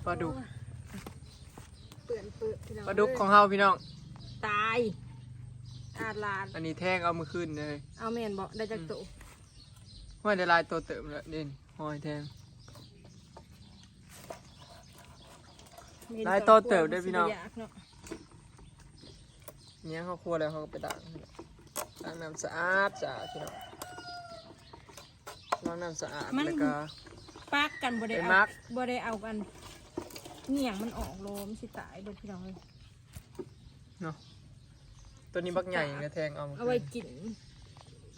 ປາດຸກ ເປື້ອນເປິບ ພີ່ນ້ອງ ປາດຸກຂອງເຮົາ ພີ່ນ້ອງ ຕາຍ ອາດຫຼານ. ອັນນີ້ແທງເອົາມື້ຄືນເລີຍ. ເອົາແມ່ນບໍ່? ໄດ້ຈັກໂຕ? ຫ້ອຍ ໄດ້ຫຼາຍໂຕເຕີບແລ້ວເດ້ ຫ້ອຍແທງ ຫຼາຍໂຕເຕີບເດ້ ພີ່ນ້ອງ. ຫຍັງເຮົາຄົວແລ້ວ ເຮົາກໍໄປລ້າງ ລ້າງນ້ຳສະອາດ ສະອາດ ພີ່ນ້ອງ ລ້າງນ້ຳສະອາດ ແລ້ວກໍປາກກັນ ບໍ່ໄດ້ເອົາ ບໍ່ໄດ້ເອົາອັນຫຍັງມັນອອກໂລ ມັນຊິຕາຍເດີ້ ພີ່ນ້ອງເອີຍ ເນາະ. ໂຕນີ້ບັກໃຫຍ່ ແທງເອົາ ເອົາໄວ້ກິນ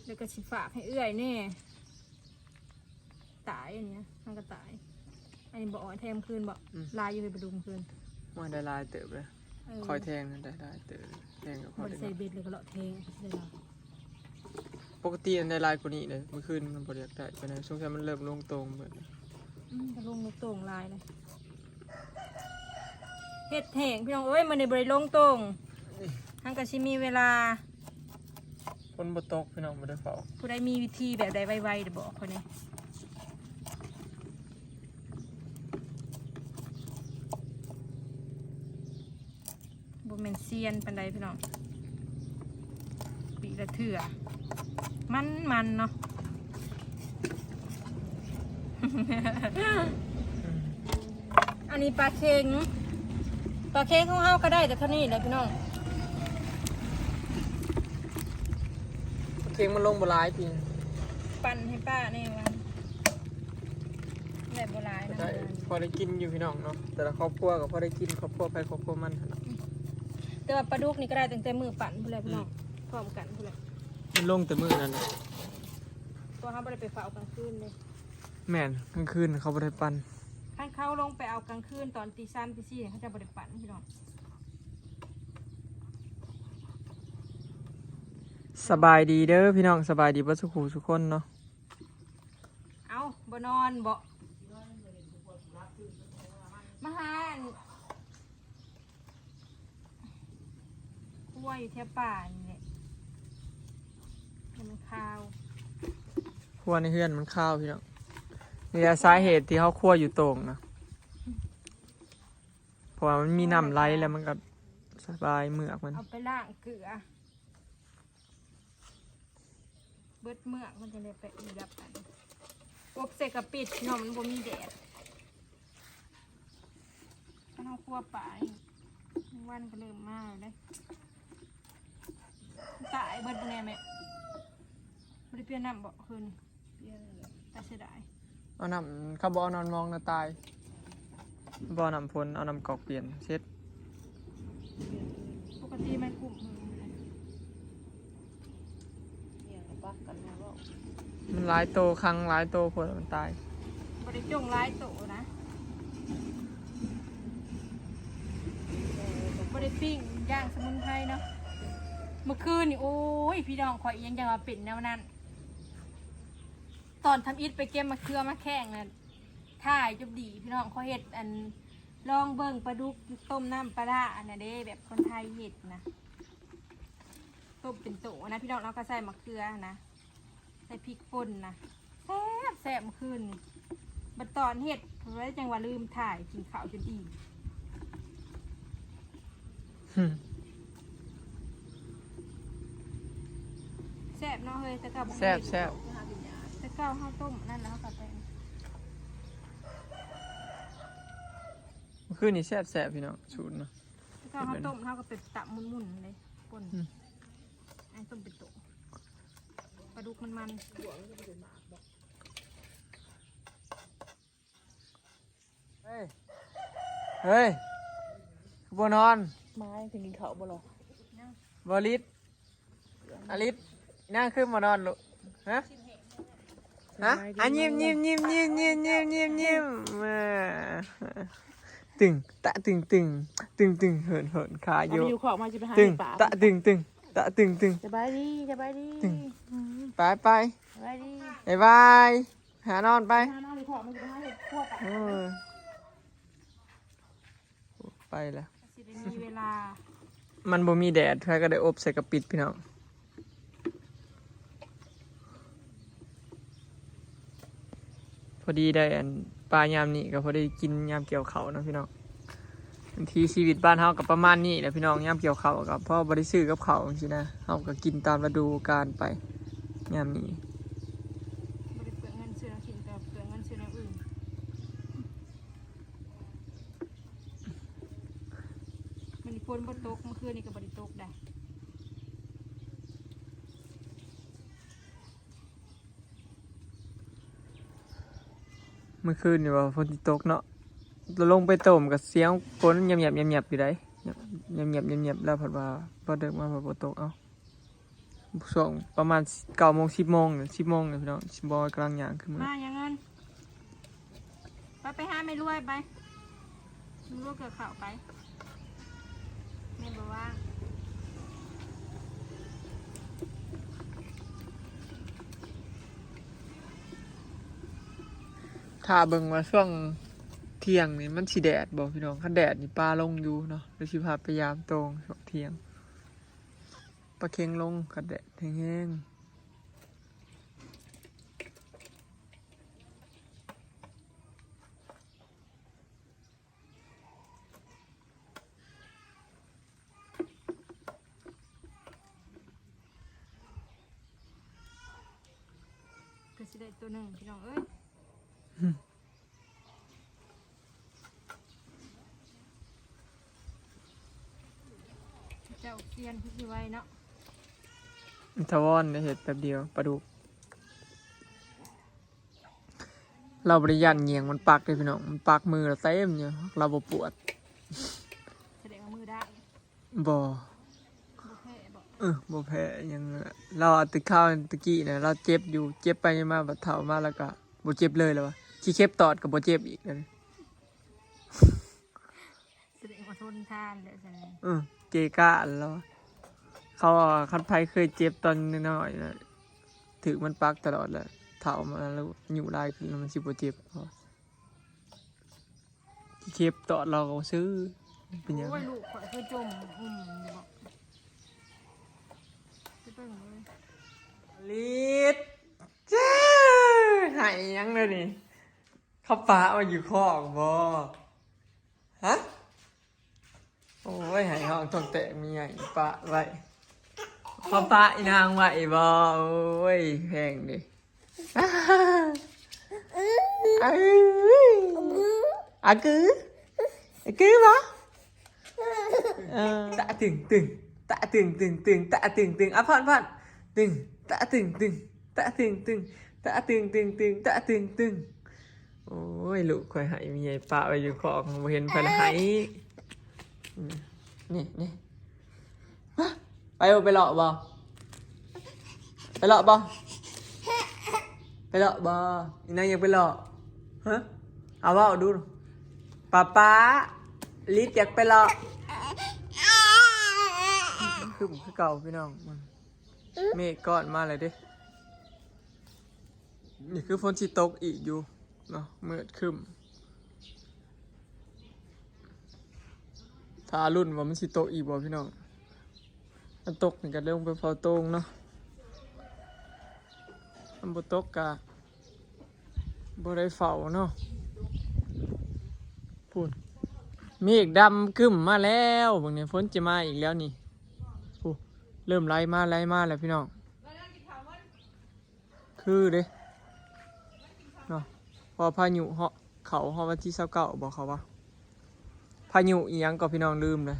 ແລ້ວກໍຊິຝາກໃຫ້ເອື້ອຍແດ່. ຕາຍ ອັນນີ້ນະ ມັນກໍຕາຍ. ອັນນີ້ບໍ່ ອ້ອຍແທງຄືນບໍ່? ອືມ ຫຼາຍຢູ່ເລີຍ ປາດຸກຄືນ ໂອ້ຍ ໄດ້ຫຼາຍເຕີບເລີຍ. ເອີ ຂ້ອຍແທງນັ້ນໄດ້ຫຼາຍເຕີບ ແທງກໍພໍໄດ້ ບໍ່ໄດ້ໃສ່ເບັດເລີຍ ກໍເລາະແທງ ຊິໄດ້ຫຼາຍ. ປົກກະຕິມັນໄດ້ຫຼາຍກວ່ານີ້ເດ້ ມື້ຄືນມັນບໍ່ໄດ້ຢາກໄດ້ປານໃດ ສົງໄສມັນເລີ່ມລົງໂຕ່ງເບິດ. ອືມ ກໍລົງໂຕ່ງຫຼາຍເລີຍ. ເຮັດແຫ້ງ ພີ່ນ້ອງເອີຍ ມື້ນີ້ບໍ່ໄດ້ລົງໂຕ່ງ ມັນກໍຊິມີເວລາ. ຝົນບໍ່ຕົກ ພີ່ນ້ອງ ບໍ່ໄດ້ເຝົ້າ. ຜູ້ໃດມີວິທີແບບໃດໄວໆ ບອກຂ້ອຍແດ່. ບໍ່ແມ່ນຊຽນປານໃດ ພີ່ນ້ອງ ປີລະເທື່ອ ມັນໆ ເນາະ. ອັນນີ້ປາເຄັງ ປາເຄັງຂອງເຮົາກໍໄດ້ແຕ່ເທົ່ານີ້ແຫຼະ ພີ່ນ້ອງ. ປາເຄັງມັນລົງບໍ່ຫຼາຍຕິ ປັ່ນໃຫ້ປ້າແດ່ວ່າ ໄດ້ບໍ່ຫຼາຍນຳ ກໍໄດ້ ພໍໄດ້ກິນຢູ່ ພີ່ນ້ອງເນາະ. ແຕ່ລະຄອບຄົວກໍພໍໄດ້ກິນ ຄອບຄົວໃຜຄອບຄົວມັນຫັ້ນເນາະ. ອືມ ແຕ່ວ່າປາດຸກນີ້ກໍໄດ້ຕັ້ງແຕ່ມື້ປັ່ນພຸ້ນແຫຼະ ພີ່ນ້ອງ ອືມ ພ້ອມກັນພຸ້ນແຫຼະ. ມັນລົງແຕ່ມື້ນັ້ນແຫຼະ ເພາະເຮົາບໍ່ໄດ້ໄປເຝົ້າກາງຄືນເດ້. ແມ່ນ ກາງຄືນເຂົາບໍ່ໄດ້ປັ່ນ. ຄັນເຂົາລົງໄປເອົາກາງຄືນຕອນຕີສາມຕີສີ່ ເຂົາເຈົ້າບໍ່ໄດ້ປັ່ນ ພີ່ນ້ອງ. ສະບາຍດີເດີ ພີ່ນ້ອງ ສະບາຍດີເບິດສູ່ຜູ້ສູ່ຄົນເນາະ. ເອົ້າ ບໍ່ນອນບໍ? ມາຫາອັນ ຄົວຢູ່ແຖວປ່ານີ້ແຫຼະ ແຕ່ມັນຄາວ. ຄົວໃນເຮືອນມັນຄາວ ພີ່ນ້ອງ. ນີ້ແຫຼະສາເຫດທີ່ເຮົາຄົວຢູ່ໂຕ່ງນະ ເພາະວ່າມັນມີນ້ຳໄຫຼແລ້ວມັນກໍສະບາຍເມືອກມັນ. ເອົາໄປລ້າງເກືອ ເບິດເມືອກມັນຈັ່ງໄດ້ໄປເອືອບອັນ ອົບໃສ່ກະປິດເນາະ ມັນບໍ່ມີແດດ. ຄັນເຮົາຄົວປານີ້ ແມງວັນກໍເລີ່ມມາແລ້ວເດ້. ຕາຍເບິດບໍ່ແນ່ແມ່? ບໍ່ໄດ້ປ່ຽນນ້ຳບໍຄືນນີ້? ຕາຍເສຍດາຍ. ເອົານ້ຳ ຄັນບໍ່ເອົານ້ຳມອງນະຕາຍ. ບໍ່ເອົານ້ຳຝົນ ເອົານ້ຳກອກປ່ຽນເສັດ. ປົກກະຕິມັນກຸ້ມມື. ມັນຫຼາຍໂຕ ຂັງຫຼາຍໂຕໂພດ ມັນຕາຍ. ບໍ່ໄດ້ຈົ່ງຫຼາຍໂຕນະ ບໍ່ໄດ້ປີ້ງ ຢ່າງສະໝຸນໄພເນາະ. ເມື່ອຄືນນີ້ ໂອ້ຍ ພີ່ນ້ອງ ຂ້ອຍອີຫຍັງຈັ່ງວ່າເປັນແນວນັ້ນ. ຕອນທຳອິດໄປເກັບມະເຂືອມາແຂ່ງນັ້ນ ຖ່າຍຈົບດີ ພີ່ນ້ອງ. ຂ້ອຍເຮັດອັນ ລອງເບິ່ງປາດຸກຕົ້ມນ້ຳປາຮ້າອັນນັ້ນເດ້ ແບບຄົນໄທເຮັດນະ ຕົ້ມເປັນໂຕນະ ພີ່ນ້ອງ. ລາວກໍໃສ່ມະເຂືອນະ ໃສ່ພິກປົ່ນນະ ແຊບໆ ມື້ຄືນນີ້. ບັດຕອນເຮັດ ເອີຍ ຈັ່ງວ່າລືມຖ່າຍ ກິນເຂົ້າຈົນອີ່ມ. ແຊບເນາະເຮີຍ ແຕ່ເກົ່າບໍ່ເຄີຍເຮັດ. ແຊບໆ ແຕ່ເກົ່າເຮົາຕົ້ມອັນນັ້ນແລ້ວເຮົາກໍໄປ ມື້ຄືນນີ້ແຊບໆ ພີ່ນ້ອງ ສູດເນາະ. ແຕ່ເກົ່າເຮົາຕົ້ມເຮົາກໍໄປຕຳໝຸ່ນໆ ເດ້ ປົ່ນ. ອືມ ອັນນີ້ຕົ້ມເປັນໂຕ ປາດຸກມັນໆ. ເຮີຍ ເຮີຍ ຄືບໍ່ນອນ? ມາ ຍັງກິນເຂົ້າບໍ່ລະ? ບໍ່ລິດ ອາລິດ ນາງຄືບໍ່ນອນລູກ? ຮະ? ຮະ? ອ່ະ ຍິ້ມໆ ຍິ້ມໆ ຍິ້ມໆ ຍິ້ມໆ ຍິ້ມໆ ເອີ ຕຶງ ຕະຕຶງຕຶງ ຕຶງຕຶງ ເຫີນເຫີນ ຂາໂຍກ ຕຶງ ຕະຕຶງຕຶງ ຕະຕຶງຕຶງ. ສະບາຍດີ ສະບາຍດີ ຕຶງ ໄປໄປ ສະບາຍດີ ບາຍບາຍ. ຫານອນໄປ ຫານອນດີກວ່າ ມັນຈະໄປຫາເຮັດຄົວໄປ ເອີ ໄປແລ້ວ ຊິໄດ້ມີເວລາ. ມັນບໍ່ມີແດດ ໃຜກໍໄດ້ອົບໃສ່ກະປິດ ພີ່ນ້ອງ. ພໍດີໄດ້ອັນ ປາຍາມນີ້ກໍພໍໄດ້ກິນຍາມກ່ຽວເຂົ້າເນາະພີ່ນ້ອງ. ວິຖີຊີວິດບ້ານເຮົາກໍປະມານນີ້ແຫຼະພີ່ນ້ອງ, ຍາມກ່ຽວເຂົ້າກໍພໍບໍ່ໄດ້ຊື້ກັບເຂົ້າຈັ່ງຊີ້ນະ, ເຮົາກໍກິນຕາມລະດູການໄປຍາມນີ້. ບໍ່ໄດ້ເປືອງເງິນຊື້ແນວກິນ, ແຕ່ວ່າເປືອງເງິນຊື້ແນວອື່ນ. ມື້ນີ້ຝົນບໍ່ຕົກ, ເມື່ອຄືນນີ້ກໍບໍ່ໄດ້ຕົກໃດ. ເມື່ອຄືນນີ້ວ່າຝົນຊິຕົກເນາະ, ລະລົງໄປໂຕມກໍສຽງຝົນແຍບໆໆຢູ່ໃດ໋, ແຍບໆໆ ແລ້ວພັດວ່າພໍເດິກມາພັດບໍ່ຕົກ. ເອົ້າ ຊ່ວງປະມານເກົ້າໂມງ ສິບໂມງ ສິບໂມງນີ້ພີ່ນ້ອງ, ສິບໂມງກຳລັງຍ່າງຂຶ້ນມາ. ມາຫຍັງເງິນ? ໄປ ໄປຫາແມ່ລວຍໄປ. ລວກເກືອເຂົ້າໄປ ແມ່ບໍ່ວ່າງ. ຖ້າເບິ່ງວ່າຊ່ວງທ່ຽງນີ້ມັນຊິແດດບໍ່ພີ່ນ້ອງ? ຄັນແດດນີ້ປາລົງຢູ່ເນາະ, ເລີຍຊິພາໄປຢາມໂຕ່ງຊ່ວງທ່ຽງ. ປາເຄັງລົງ ຄັນແດດແຮງໆ. ກໍຊິໄດ້ໂຕໜຶ່ງພີ່ນ້ອງເອີຍ. ເຈົ້າຂຽນຄືຊິໄວເນາະ. ທະວອນໄດ້ເຮັດແປັບດຽວ ປາດຸກ. ລາວບໍ່ໄດ້ຢ້ານຫຍັງ ມັນປັກເດ້ພີ່ນ້ອງ, ມັນປັກມືລາວເຕັມຢູ່, ລາວບໍ່ປວດ. ສະແດງວ່າມືດ້າຍ. ບໍ່ ບໍ່ແພ້ບໍ່? ເອີ ບໍ່ແພ້ຫຍັງ. ລາວແຕ່ຄາວແຕ່ກີ້ນະ ລາວເຈັບຢູ່, ເຈັບໄປມາ ບັດເຖົ້າມາແລ້ວກໍບໍ່ເຈັບເລີຍ ລາວວ່າ. ຂີ້ເຂັບຕອດກໍບໍ່ເຈັບອີກ. ສະແດງວ່າທົນທານແຫຼະຊັ້ນ. ເອີ ເກະກະລາວວ່າ. ເຂົາວ່າຄັນໃຜເຄີຍເຈັບຕອນນ້ອຍໆນະ ຖືກມັນປັກຕະຫຼອດແຫຼະ, ເຖົ້າມາແລ້ວ ອາຍຸຫຼາຍຂຶ້ນແລ້ວມັນຊິບໍ່ເຈັບ. ເຂົາວ່າ ເຂັບຕອດລາວກໍບໍ່ຊື້. ເປັນຫຍັງ? ໂອ້ຍ ລູກຂ້ອຍຄືຈົ່ມຫຸ້ມຢູ່ບໍ? ໄປເບິ່ງເລີຍ. ລິດ ເຈົ້ ໄຫ້ຫຍັງເດນີ້? ເຂົາປະໄວ້ຢູ່ຄອກບໍ? ຮະ? ໂອ້ຍ ໃຫ້ຮ້ອງທ້ອງແຕກ ມີຫຍັງປະໄວ້. ເຂົາປະອີນາງໄວ້ບໍ? ໂອ້ຍ ແພງເດ້. ອາກື ອາກືບໍ? ເອີ ຕະຕຶງຕຶງ ຕະຕຶງຕຶງຕຶງ ຕະຕຶງຕຶງ. ອາ ພອນ ພອນ ຕຶງ ຕະຕຶງຕຶງ ຕະຕຶງຕຶງ ຕະຕຶງຕຶງຕຶງ ຕະຕຶງຕຶງ. ໂອ້ຍ ລູກຂ້ອຍໄຫ້ແມ່ໃຫຍ່ປະໄວ້ຢູ່ຄອກ ບໍ່ເຫັນໃຜລະໄຫ້. ນີ້ ນີ້ ໄປບໍ່ ໄປເລາະບໍ່? ໄປເລາະບໍ່? ໄປເລາະບໍ່? ອີນາງຢາກໄປເລາະ. ຮະ? ເອົາເວົ້າດູ. ປ້າ ປ້າ ລິດຢາກໄປເລາະ. ຄຶ້ມຄືເກົ່າພີ່ນ້ອງ. ເມກກ້ອນມາແລ້ວເດ້. ນີ້ຄືຝົນຊິຕົກອີກຢູ່ເນາະ, ມືດຄຶ້ມ. ຖ້າລຸ້ນວ່າມັນຊິຕົກອີກບໍ່ພີ່ນ້ອງ. ມັນຕົກນີ້ກໍລົງໄປເຝົ້າໂຕ່ງເນາະ, ມັນບໍ່ຕົກກໍບໍ່ໄດ້ເຝົ້າເນາະ. ພຸ້ນ ເມກດຳກຶ້ມມາແລ້ວ, ເບິ່ງນີ້ ຝົນຈະມາອີກແລ້ວນີ້. ພຸ້ນ ເລີ່ມໄຫຼມາ ໄຫຼມາແລ້ວພີ່ນ້ອງ. ຄືເດ້ເນາະ, ເພາະພາຍຸເນາະ ເຂົ້າຮອດວັນທີຊາວເກົ້າບໍ ເຂົາວ່າ ພາຍຸອີ່ຫຍັງກໍພີ່ນ້ອງ ລືມແລ້ວ,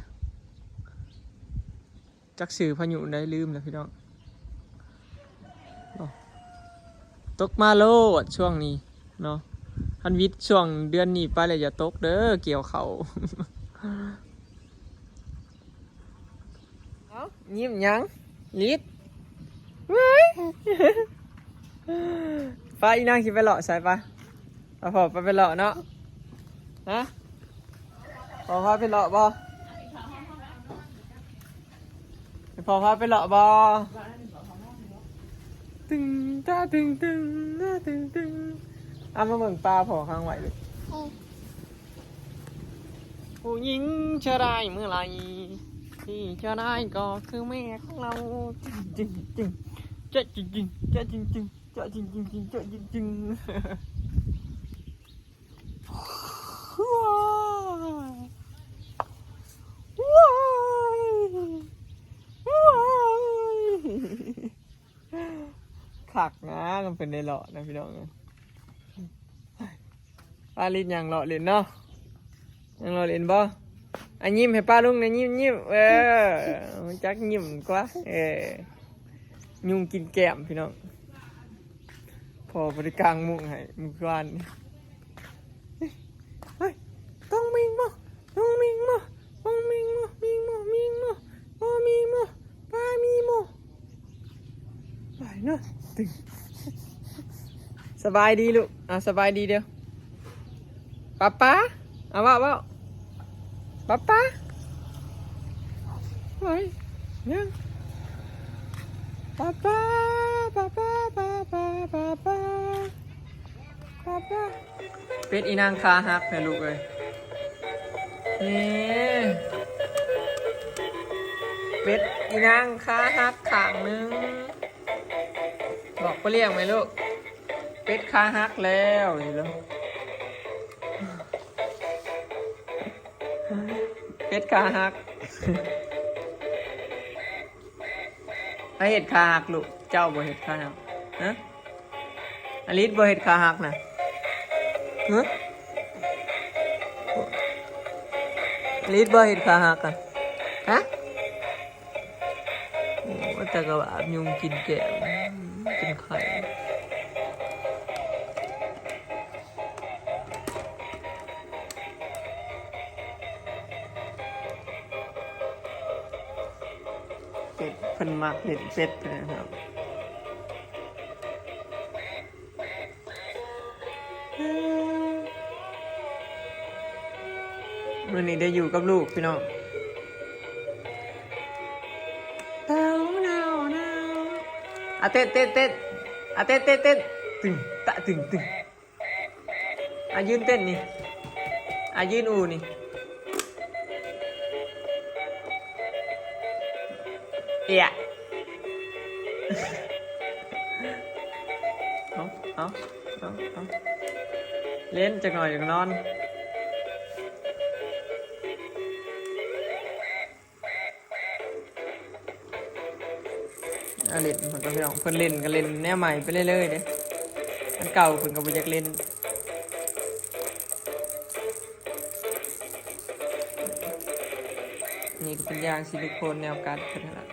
ຈັກຊື່ພາຍຸໃດ ລືມແລ້ວພີ່ນ້ອງເນາະ. ຕົກມາໂລດຊ່ວງນີ້ເນາະ, ຄັນວິດຊ່ວງເດືອນນີ້ໄປແລ້ວຢ່າຕົກເດີ ກ່ຽວເຂົ້າ. ເອົ້າ ຍິ້ມຫຍັງ ລິດ? ເວີ້ຍ ປ້າ ອີນາງຊິໄປເລາະໃສ? ປ້າ ປ້າ ພໍ່ພາໄປເລາະເນາະ. ຮະ ພໍ່ພາໄປເລາະບໍ່? ໃຫ້ພໍ່ພາໄປເລາະບໍ່? ຕຶງ ຕາ ຕຶງ ຕຶງ ຕາ ຕຶງ ຕຶງ. ເອົາ ມາເບິ່ງປ້າພໍ່ຄ້າງໄວ້ລູກ. ຜູ້ຍິງເທື່ອໃດເມື່ອໃດ ທີ່ເທື່ອໃດກໍຄືແມ່ຂອງເຮົາ. ຈະຈິງຈິງ ຈະຈິງຈິງ ຈະຈິງຈິງ ຈະຈິງຈິງ ຈະຈິງຈິງ. พิ่ນໄດ້ເລາະນະພີ່ນ້ອງ. ປາລິດຍ່າງເລາະຫຼິ້ນເນາະ ຍ່າງເລາະຫຼິ້ນບໍ່? ອ່ະ ຍິ້ມໃຫ້ປ້າລຸງແດ່ ຍິ້ມໆ ເອີ ຮູ້ຈັກຍິ້ມກວ່າ ເອີ ຍຸງກິນແກ້ມພີ່ນ້ອງ. ພໍ່ບໍ່ໄດ້ກາງມຸ້ງໃຫ້ມື້ວານນີ້. ເຮີ້ຍ ຕ້ອງມີບໍ່? ຕ້ອງມີບໍ່? ຕ້ອງມີບໍ່? ມີບໍ່? ມີບໍ່? ບໍ່ມີບໍ່? ປ້າມີບໍ່? ໄປເນາະ ຕຶງ. ສະບາຍດີລູກ ອ່າ ສະບາຍດີເດີ້ ປ້າປ້າ. ເອົາ ເວົ້າ ເວົ້າ ປ້າປ້າ. ໄປ ຍັງ ປ້າປ້າ ປ້າປ້າ ປ້າປ້າ ປ້າປ້າ. ປ້າປ້າ ເປັດອີນາງຂາຫັກແທ້ລູກເອີຍ. ນີ້ ເປັດອີນາງຂາຫັກຂ້າງໜຶ່ງ. ບອກພໍ່ລ້ຽງໄວ້ລູກ ເປັດຂາຫັກແລ້ວ ເຫັນແລ້ວ ເປັດຂາຫັກ. ໃຜເຮັດຂາຫັກລູກ? ເຈົ້າບໍ່ເຮັດຂາຫັກ ຮະ? ອາລິດບໍ່ເຮັດຂາຫັກນະ ຮະ? ອາລິດບໍ່ເຮັດຂາຫັກນະ ຮະ? ໂອ້ ແຕ່ກໍວ່າຍຸງກິນແກ້ມ ເປັນໄຂ້. ເປັດ ເພິ່ນມັກຫຼິ້ນເປັດເລີຍເນາະ. ມື້ນີ້ໄດ້ຢູ່ກັບລູກພີ່ນ້ອງ. ອາ ເຕັ້ນ ເຕັ້ນ ເຕັ້ນ ອາ ເຕັ້ນ ເຕັ້ນ ເຕັ້ນ ຕຶງ ຕະ ຕຶງ ຕຶງ. ອາ ຢືນເຕັ້ນນີ້ ອາ ຢືນອູ່ນີ້ ເອະ. ເອົາ ເອົາ ເອົາ ເອົາ ຫຼິ້ນຈັກໜ້ອຍຈັ່ງນອນ. ອາ ຫຼິ້ນ ເພິ່ນກໍພີ່ນ້ອງ ເພິ່ນຫຼິ້ນກໍຫຼິ້ນແນວໃໝ່ໄປເລື້ອຍໆເດ້ ອັນເກົ່າເພິ່ນກໍບໍ່ຢາກຫຼິ້ນ. ນີ້ກໍເປັນຢາງຊິລິໂຄນແນວກັດເພິ່ນຫັ້ນລະ.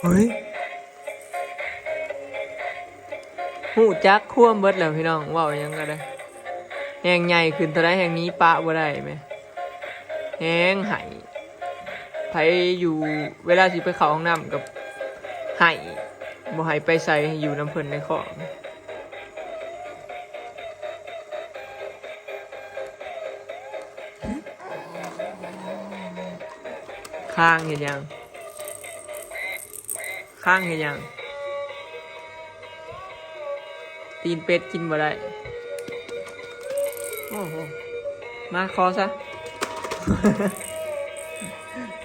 ເຮີ້ຍ ຮູ້ຈັກຄວາມເບິດແລ້ວພີ່ນ້ອງ ເວົ້າຫຍັງກໍໄດ້ ແຮ່ງໃຫຍ່ຂຶ້ນເທົ່າໃດແຮ່ງໜີປະບໍ່ໄດ້ແມ ແຮ່ງໄຫ້. ໃຜຢູ່ ເວລາຊິໄປເຂົ້າຫ້ອງນ້ຳກໍໄຫ້ ບໍ່ໃຫ້ໄປໃສ ໃຫ້ຢູ່ນຳເພິ່ນໃນຄອກ. ຄ້າງເຮັດຫຍັງ? ຄ້າງເຮັດຫຍັງ? ຕີນເປັດກິນບໍ່ໄດ້. ໂອ້ໂຫ ມາຂໍຊະ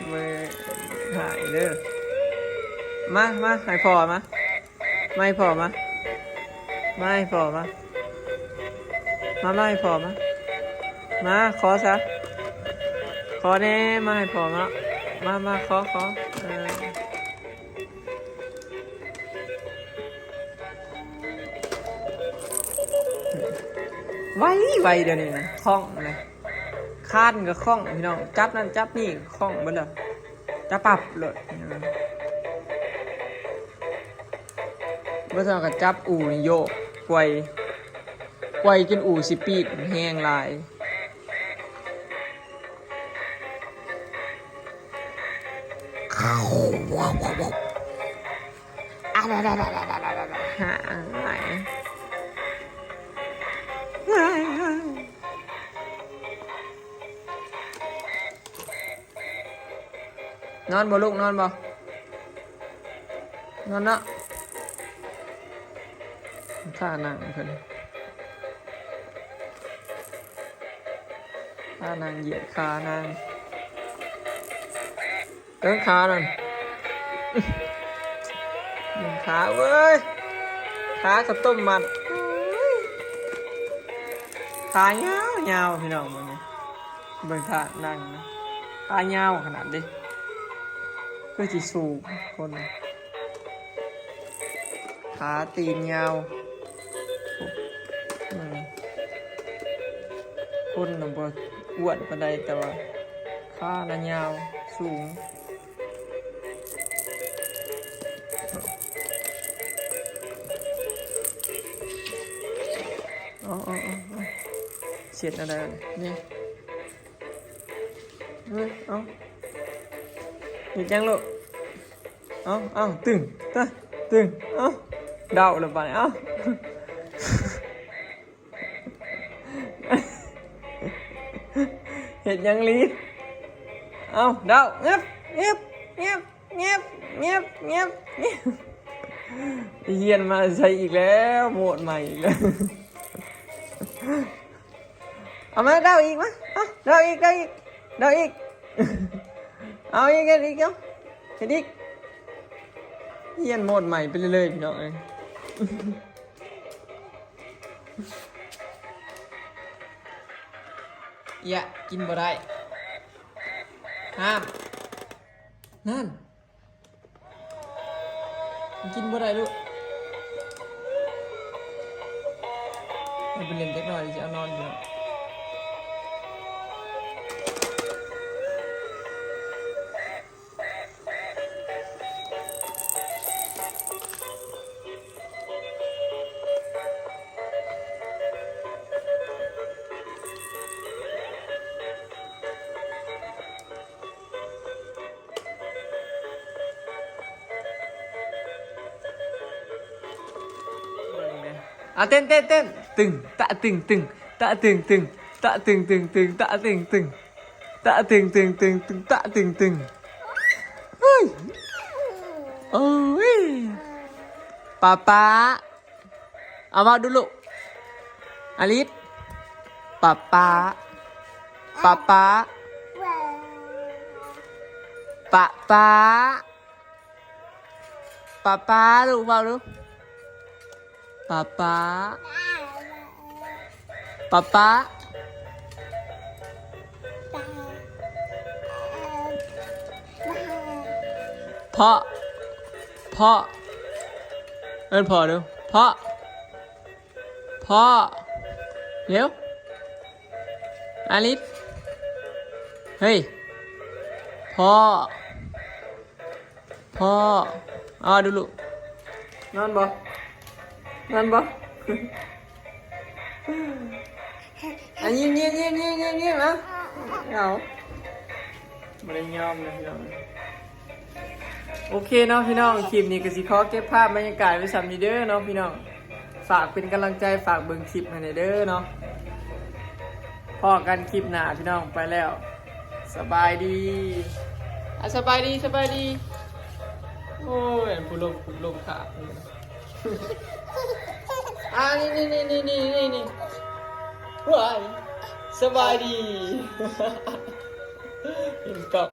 ເບິ່ງຫາຍເດີ. ມາ ມາ ໃຫ້ພໍ່ມາ ມາໃຫ້ພໍ່ມາ ມາໃຫ້ພໍ່ມາ ມາ ມາໃຫ້ພໍ່ມາ ມາ ຂໍຊະ ຂໍແດ່ ມາໃຫ້ພໍ່ມາ ມາ ມາ ຂໍ ຂໍ ເອີ. ໄວ ໄວ ດຽວນີ້ນະ ຄ່ອງນະ ຄານກໍຄ່ອງພີ່ນ້ອງ ຈັບນັ້ນຈັບນີ້ຄ່ອງເບິດແລ້ວ ຕະປັບໂລດ. ບໍ່ເທົ່າກໍຈັບອູ່ນີ້ໂຍກ ໄກວ ໄກວຈົນອູ່ຊິປີດ ແຮງຫຼາຍ. ນອນບໍ່ລູກ ນອນບໍ່? ນອນເນາະ ທ່ານັ່ງເພິ່ນ ທ່ານັ່ງ ຢຽດຂານັ່ງ ເບິ່ງຂານັ້ນ ເບິ່ງຂາເວີຍ ຂາເຂົ້າຕົ້ມມັດ ຂາຍາວໆ ພີ່ນ້ອງເບິ່ງນີ້. ເບິ່ງທ່ານັ່ງນະ ຂາຍາວຂະໜາດເດ້ ຄືຊິສູ້ຄົນ. ຂາຕີນຍາວ. ໂອ້ ອືມ ຄົນນະບໍ່ອ້ວນປານໃດ ແຕ່ວ່າຂານະຍາວສູງ. ເອົາ ເອົາ ເອົາ ເອົາ ເຊັດແນວໃດນີ້? ເອີ ເອົາ ເຮັດຫຍັງລູກ? ເອົາ ເອົາ ຕຶງ ຕະ ຕຶງ ເອົາ ເດົາລະບາດນີ້ ເອົາ ເຮັດຫຍັງລີ້? ເອົາ ເດົາ ງຶບ ງຶບ ງຶບ ງຶບ ງຶບ ງຶບ ຮຽນມາໃສ່ອີກແລ້ວ ໂໝດໃໝ່ອີກແລ້ວ. ເອົາມາ ເດົາອີກ ມາ ເອົາ ເດົາອີກ ເດົາອີກ ເດົາອີກ ເອົາອີກ ເຮັດອີກ ເອົາ ເຮັດອີກ. ຮຽນໂໝດໃໝ່ໄປເລື້ອຍໆ ພີ່ນ້ອງເອີຍ. ເອີຍ ກິນບໍ່ໄດ້ ຫ້າມ ນັ້ນ. ກິນບໍ່ໄດ້ລູກ ໃຫ້ໄປຫຼິ້ນຈັກໜ່ອຍ ຊິເອົານອນຢູ່ແລ້ວ. ອ່ະ ເຕັ້ນ ເຕັ້ນ ເຕັ້ນ ຕຶງ ຕະ ຕຶງ ຕຶງ ຕະ ຕຶງ ຕຶງ ຕະ ຕຶງ ຕຶງ ຕຶງ ຕະ ຕຶງ ຕຶງ ຕະ ຕຶງ ຕຶງ ຕຶງ ຕຶງ ຕະ ຕຶງ ຕຶງ. ເຮີ້ຍ ໂອ້ຍ ປາປາ. ເອົາ ເວົ້າດູລູກ ອາລິດ ປາປາ ປາປາ ປາປາ ປາປາ ລູກ ເວົ້າດູ ປາປາ ປາປາ. ພໍ່ ພໍ່ ເອີ້ນພໍ່ດູ ພໍ່ ພໍ່ ເລັວ ອາລິດ ເຮີ້ຍ ພໍ່ ພໍ່ ເອົາດູລູກ ນອນບໍ່? ນອນບໍ່? ອ່ະ ຍິ້ມໆໆໆໆ ເອົາ ບໍ່ໄດ້ຍອມເລີຍພີ່ນ້ອງ. ໂອເຄເນາະພີ່ນ້ອງ ຄລິບນີ້ກໍຊິຂໍເກັບພາບບັນຍາກາດໄວ້ສ່ຳນີ້ເດີເນາະພີ່ນ້ອງ. ຝາກເປັນກຳລັງໃຈ ຝາກເບິ່ງຄລິບໃຫ້ແດ່ເດີເນາະ. ພໍ້ກັນຄລິບໜ້າພີ່ນ້ອງ ໄປແລ້ວ ສະບາຍດີ. ອ່ະ ສະບາຍດີ ສະບາຍດີ. ໂອ້ຍ ຜູ້ລົງ ຜູ້ລົງຂາດ ອ່າ ນີ້ໆໆໆ ວ້າຍ ສະບາຍດີ. ເຫັນກັບ